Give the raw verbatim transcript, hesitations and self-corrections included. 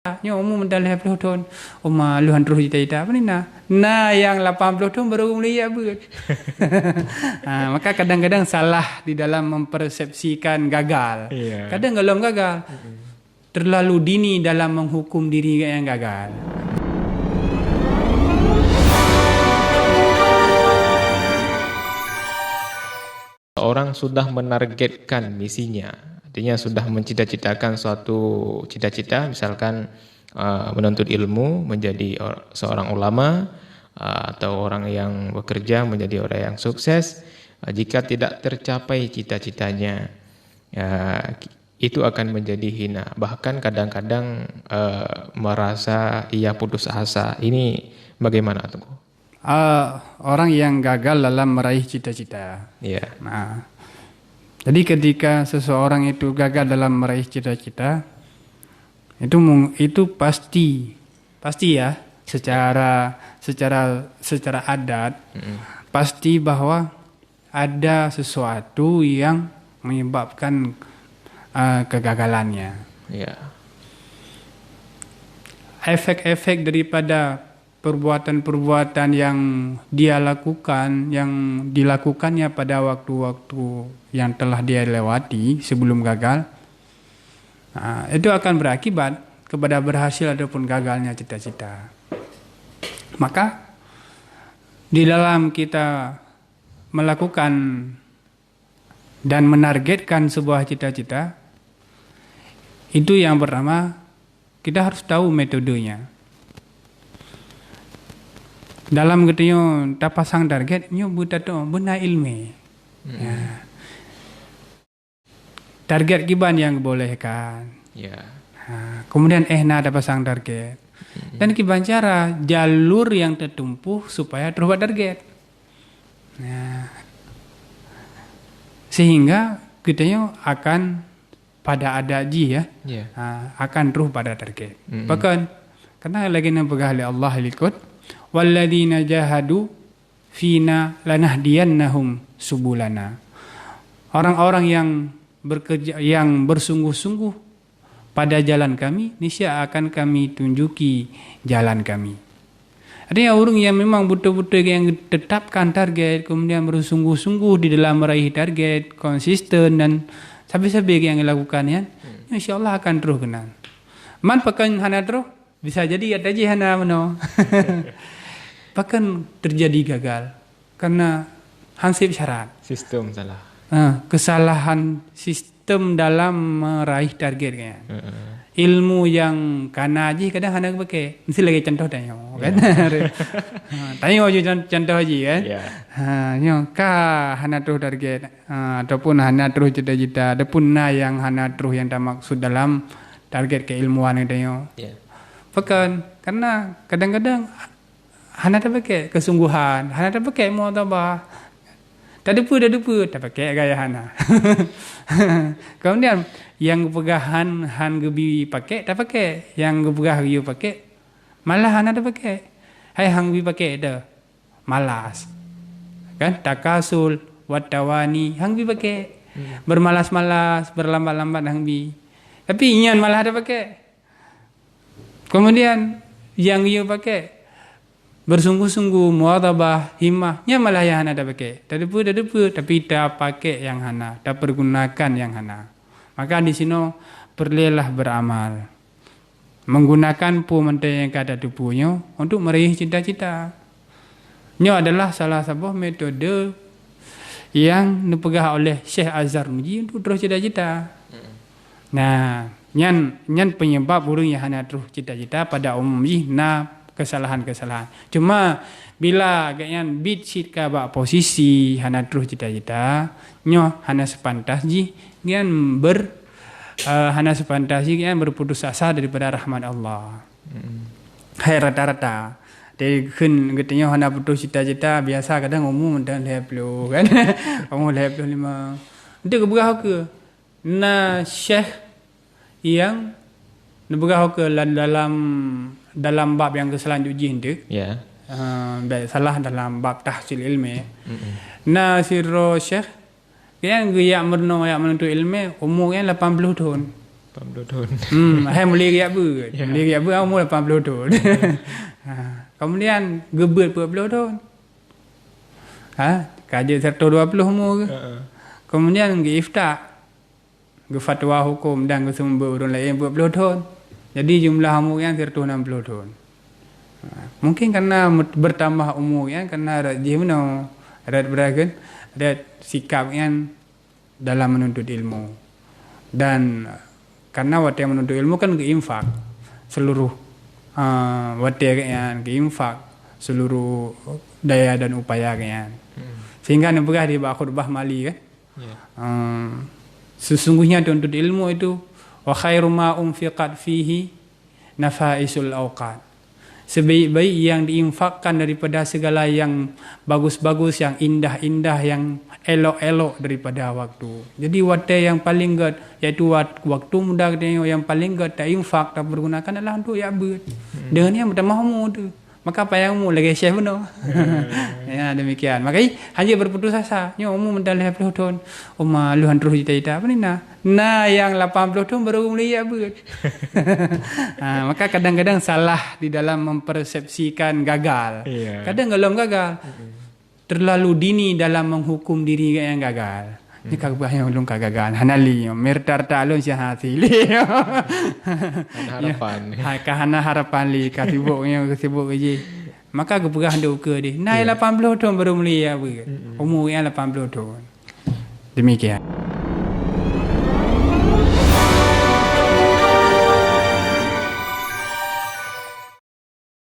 Nyoe umu mantong lhèe ploh thon. Uma lheueh han troh cita-cita. Apa ni na? Na nyang lapan ploh thon baru mulai jak beuet. Ha, maka kadang-kadang salah di dalam mempersepsikan gagal. Iya. Kadang golom gagal. Mm-mm. Terlalu dini dalam menghukum diri nyang gagal. Orang sudah menargetkan misinya, artinya sudah mencita-citakan suatu cita-cita, misalkan, uh, menuntut ilmu, menjadi or-, seorang ulama, uh, atau orang yang bekerja menjadi orang yang sukses, uh, jika tidak tercapai cita-citanya, uh, itu akan menjadi hina, bahkan kadang-kadang, uh, merasa ia putus asa. Ini bagaimana, Teungku? Ah, orang yang gagal dalam meraih cita-cita. Ya. Nah, jadi ketika seseorang itu gagal dalam meraih cita-cita, itu mung-, itu pasti, pasti ya, secara, secara, secara adat, Mm-mm. pasti bahwa ada sesuatu yang menyebabkan, ah, kegagalannya. Ya. Efek-efek daripada perbuatan-perbuatan yang dia lakukan, yang dilakukannya pada waktu-waktu yang telah dia lewati sebelum gagal, ah, itu akan berakibat kepada berhasil ataupun gagalnya cita-cita. Maka, di dalam kita melakukan dan menargetkan sebuah cita-cita, itu yang pertama, kita harus tahu metodenya. Dalam geutanyoe tapasang target, nyoe beutato beuna iéleumé. Hmm. Ya. Target kiban nyang geubolehkan. Ya. Ha, kemudian éh na tapasang target. Hmm. Dan kiban cara, jalur yang tertempuh supaya terus bak target. Nah, sehingga geutanyoe akan pada adat jih, ya. Ya. Ha, akan troh pada target. Mm-mm. Pakon? Karena lagée na peugah lé Allah likot, "Walladzina jahadu fina lanahdiyannahum subulana." Orang-orang yang bekerja, yang bersungguh-sungguh pada jalan Kami, niscaya akan Kami tunjuki jalan Kami. Artinya, ureuëng yang memang betul-betul yang tetapkan target, kemudian bersungguh-sungguh di dalam meraih target, konsisten dan sabe-sabe yang dilakukan, ya, Hmm. insya Allah akan terus keunan. Man pakon hana terus, bisa jadi ata jih hana meunoe. Pakon terjadi gagal? Karena hansip syarat. Sistem salah. Ha, kesalahan sistem dalam meraih target, kan? Heeh. Ilmu yang kana jih kadang hana geupakai. Mesti lagée contoh tanyoe, kan? Ya. Ha, tanyoe je con-, contoh jih, kan? Ya. Ha, nyoe ka hana troh target, ha, ataupun hana troh cita-cita, ataupun na yang hana troh yang tamaksud dalam target keilmuan tanyoe. Ya. Pakon? Karena kadang-kadang hana tapakék keusungguhan, hana tapakék muhasabah. Tadeupeu, tadeupeu, tapakék gaya hana. Kemudian, nyang geupeugah han, han geubi pakék, tapakék. Nyang geupeugah geuyue pakék, malah hana tapakék. Hai han geubi pakék teuh, malas. Kan? Takasul, wat tawani, han geubi pakék. Hmm. Bermalas-malas, berlambat-lambat han geubi. Tapi nyan malah tapakék. Kemudian, nyang geuyue pakék, bersungguh-sungguh, muhasabah, himmah, nyan malah nyang hana tapakék. Tadeupeu, tadeupeu, tapi tapakék nyang hana, tapergunakan nyang hana. Maka di sinoe, peureuleueh beramal. Menggunakan peue mantong nyang ka tateupeue nyoe untuk meraih cita-cita. Nyoe adalah salah saboh metode nyang neupeugah oleh Syekh Azhar Muji untuk troh cita-cita. Hmm. Nah, nyan, nyan penyebab ureuëng nyang hana troh cita-cita pada umum jih na kesalahan-kesalahan. Cuma, bila gobnyan bit cit ka bak posisi hana troh cita-cita, nyoe hana sepantas jih gobnyan ber-, eh, hana sepantas jih gobnyan berputus asa daripada rahmat Allah. Hmm. Hai rata-rata. Jadi, kheun geutanyoe hana putôh cita-cita, biasa kadang umu mantong lhèe ploh, kan? Umu lhèe ploh lima. Untuk geupeugah ukeue, na syekh nyang neupeugah ukeue la-, dalam, dalam bab nyang keuselanjut jih tu. Ya. Ah, bèk salah, dalam bab tahsil ilmi. Mm-mm. Na sidroe syekh, nyang geujak meurunoe jak meununtut iéleumé, umu nyang lapan ploh thon. Lapan puluh thon. Hmm, hai mulai riak beuet. Ya. Mulai riak beuet umur lapan puluh thon. Ha, kemudian geubeuet peuet puluh thon. Ha, ka jeuet seratus dua puluh umur geuh. Heeh. Kemudian geuifta, geufatwa hukum dan geuseumeubeuet ureuëng laén peuet puluh thon. Jadi jumlah umur nyan seratus enam puluh thon. Ha, mungkin karena mut-, bertambah umur nyan karena rot jih meunoe, rot beragen, rot sikap nyan dalam menuntut ilmu. Dan karena watée menuntut ilmu kan geuinfak seluruh, ah, watée geuhnyan, geuinfak seluruh daya dan upaya geuhnyan. Hmm. Sehingga neupeugah di bak khutbah Mali kan. Ya. Ah, sesungguhnya tuntut ilmu itu, "Wa khairu ma unfiqat fihi nafaisul awqat." Sebaik-baik yang diinfakkan daripada segala yang bagus-bagus, yang indah-indah, yang elok-elok daripada waktu. Jadi watée yang paling gét, yaitu wat-, waktu muda geutanyoe yang paling gét tainfak, tapergunakan adalah untuk jak beuet. Hmm. Dengan yang bertambah umur tu. Maka payang umur lagée syekh bunoe. Hmm. Ya, demikian. Maka hanya berputus asa. Nyoe umur meudah lhée ploh thon. Uma lheueh troh cita-cita apa ni na? Na nyang lapan ploh thon baru mulai jak beuet. Ha, maka kadang-kadang salah di dalam mempersepsikan gagal. Iya. Kadang golom gagal. Mm-mm. Terlalu dini dalam menghukum diri nyang gagal. Ni Hmm. ka geupeugah nyang ulôn ka gagal. Hana lé nyoe. Mirta-rta lôn siah hati lé. Hana harapan. Ha, ka hana harapan lé, ka sibuk nyoe, ka sibuk jih. Maka geupeugah dok ukeue deh. Na Iya. lapan ploh thon baru mulai jak beuet. Mm-mm. Umur nyang lapan ploh thon. Demikian.